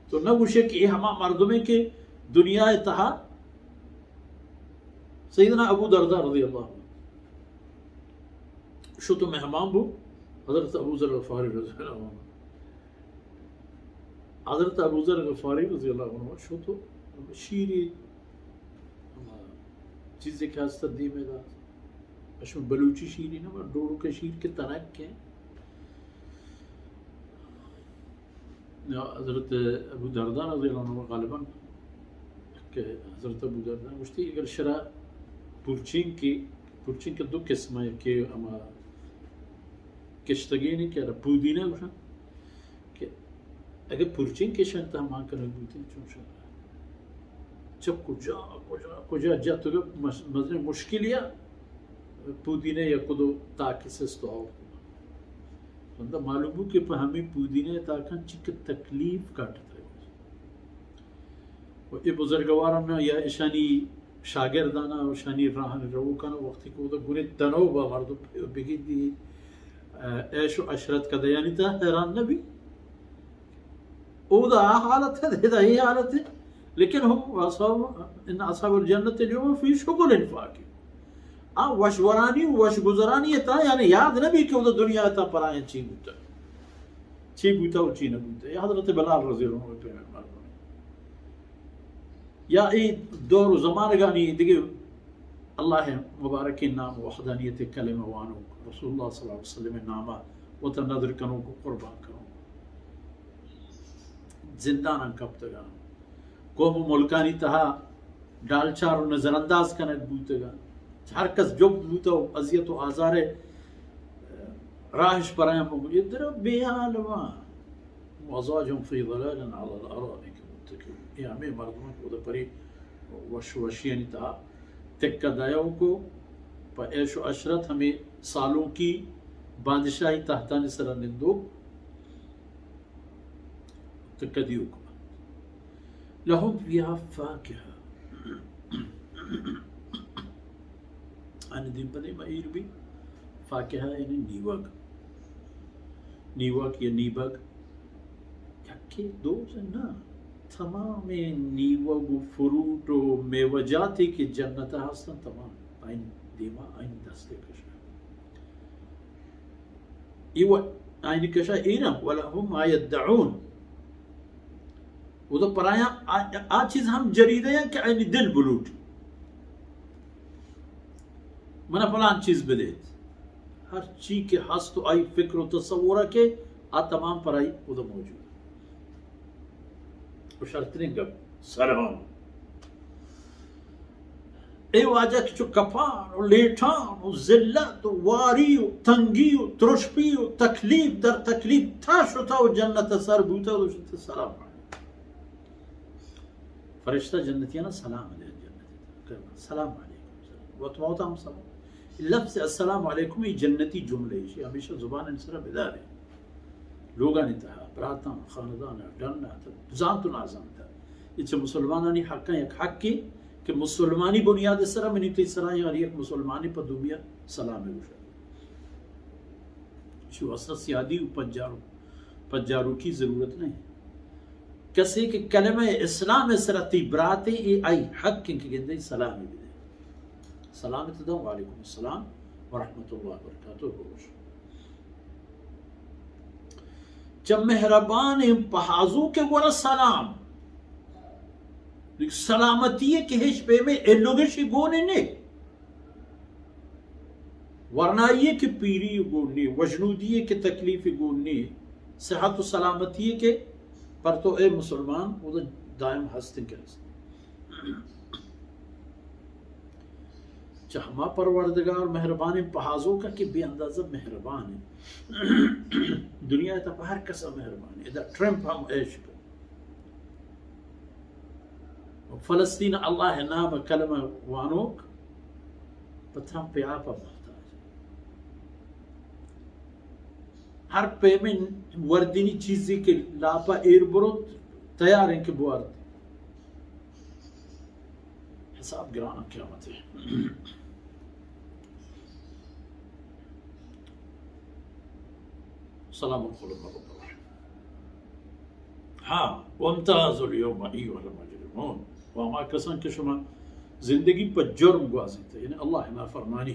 تو نہ گوشے کہ اے ہما مردمے کہ دنیا ءِ تہا سیدنا ابو درداء رضی اللہ عنہ شت و مہمان بو حضرت ابو ذر غفاری رضی اللہ عنہ۔ حضرت ابو ذر غفاری رضی اللہ عنہ شت و شیری، ہما چیزے کہ ہست دیم ءَ دات۔ اشو بلوچی شیری نہ، بلے ڈوڑکہ شیر کہ تنک ءَ۔ حضرت ابو درداء رضی اللہ عنہ غالباً کہ حضرت ابو درداء گوشتی، اگر شرا پرچین کی، پرچین کے دو قسم ہے کہ ہما کشتگین کہ پودینہ گوشن کہ اگہ پرچین کشن تہ مان کنگ بوتیں، چون شر چہ کجا، کجا، کجا جت، مس-، مزن مشکل یا پودینہ یا کدو تاکی سست آورت۔ بندہ معلوم بو کہ پہ ہمیں پودینہ تاکن چک تکلیف کاٹت۔ و اے بزرگواراں یا اشانی شاگردانا و اشانی راہن روکانا وقتی کہ اودا گنے تنو با مردم بگندی، عیش و عشرت کدیانی تا حیران نبی۔ اودا آ حالت ہے، ادا اے حالت ہے۔ لیکن ہم اصحاب، ان اصحاب الجنت الیوم فی شغل فاکہون۔ آ وش ورانی و وش گزرانی تا، یعنی یاد نبی کہ اودا دنیا تا پرایا چی بوتا۔ چی بوتا و چی نہ بوتا۔ یا حضرت بلال رضی اللہ عنہ پہ مردم۔ یا اے دور و زمانگانی دیگہ اللہ مبارکیں نام، وحدانیت کلمہ وانوک، رسول اللہ صلی اللہ علیہ وسلم نامہ وتا نذر کنوک و قربان کنوک، زنداناں کپتگاں، قوم و ملکانی تہا ڈالچار و نظر انداز کنگ بوتگاں، ہر کس جبت بوتہ و اذیت و آزار راہش پرایا مگو، اے درا بے حال واں۔ وازواجهم في ظلال على الارائك متكئون۔ اے ہمے مردم کہ اودا پری وش وشیانی تہا تکہ دایوک و پہ عیش و عشرت ہمے سالونکی بادشاہی تہتانی سرا نندوک تکہ دیوک۔ لهم فيها فاكهة۔ آنی دیم پہ دیم ایر بی فاکہہ یعنی نیوگ۔ نیوگ یا نیبگ۔ یکے دو نہ، تمامیں نیوگ و فروٹ و میوہ جاتے کہ جنت ءَ ہستن، تمام آئین دیما آئین دستے کشا۔ ای و آئین کشا ایرم، ولهم ما يدعون۔ او تو پرایا آ، آ چیز ہم جریدہ یا کہ آئین دل بلوٹ۔ منا فلان چیز بدیت۔ ہر چی کہ ہست و آئی فکر و تصور کہ آ تمام پرائی او تو موجود۔ و شرترین گپ سلام۔ اے واجہ کہ چو کپان و لیٹان و ذلت و واری و تنگی و ترشپی و تکلیف در تکلیف تا شتا و جنت سر بوتا و شتا سلام علیکم۔ فرشتہ جنتیانا سلام علیکم، جنت سلام علیکم۔ وت موت ہم سلام۔ لفظ السلام علیکم یہ جنتی جملہ ہے، ہمیشہ زبان سر بدارے۔ لوگانی تہا، براتاں، خاندان، ڈن، زانت و نازانت۔ اے چہ مسلمانانی حقاں یک حقے کہ مسلمانی بنیاد سرا منی تئی سرا یا ہر یک مسلمانی پہ دومیا سلام گوشا۔ چی واسطہ سیادی و پجارو، پجاروکی ضرورت نہیں۔ کسے کہ کلمہ اسلام سرا تئی براتے، اے آئی حق کہ گندے سلامی بدے۔ سلام تو دو، وعلیکم السلام ورحمۃ اللہ وبرکاتہ، بگوش۔ چہ مہربانیں پہازوک ءِ گورا سلام۔ سلامتی ءِ کہ ہچ پیمیں الوگشی گون نے۔ ورنائی ءِ کہ پیری گون نے، وژنودی ءِ کہ تکلیف گون نے، صحت و سلامتی ءِ کہ پر تو اے مسلمان، او دائم ہستیں کہ ہست۔ چہ ہما پروردگار مہربانیں پہازوکا کہ بے اندازہ مہربان انت۔ دنیا ءِ تہا پہ ہر کسا مہربان انت۔ ادا ٹرمپ ہم عیش کن۔ فلسطین اللہ ءِ نام ءِ کلمہ وانوک پہ ٹرمپ ءِ آپ ءَ محتاج۔ ہر پیمیں وردینی چیزے کہ لاپا ایر بروت، تیار انت کہ بوارت۔ حساب گران قیامت ءِ۔ سلام قولا من رب الرحیم۔ ہاں، وامتازوا الیوم ایھا المجرمون، و ہما کساں کہ شما زندگی پہ جرم گوازینت، یعنی اللہ نافرمانی،